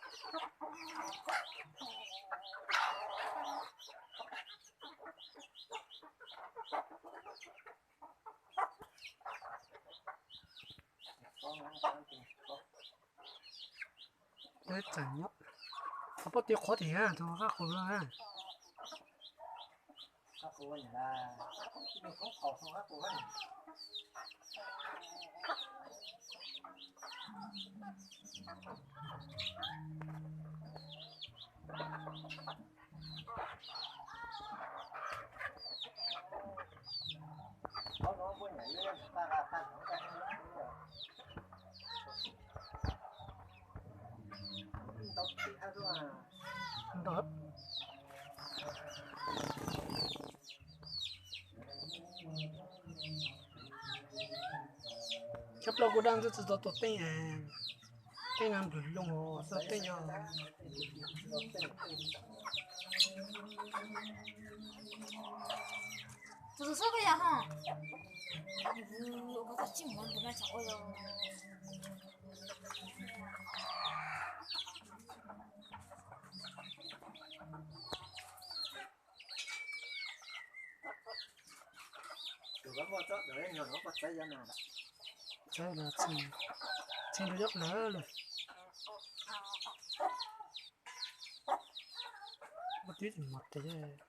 Peb txawm nyob, poj ti qhuav tim tus qab qus no na. Ntau. Cov plaub kuv daj ntxwb tsis tau tua teeb, teeb no nplwm loo xwb teeb yog. Tus xub koj yog ho, koj txhob tsij mus ntawm no tsam ua yog. Txhij los txhij, txhij rau nyob lawm lawm. Muaj tib tsis mos tes.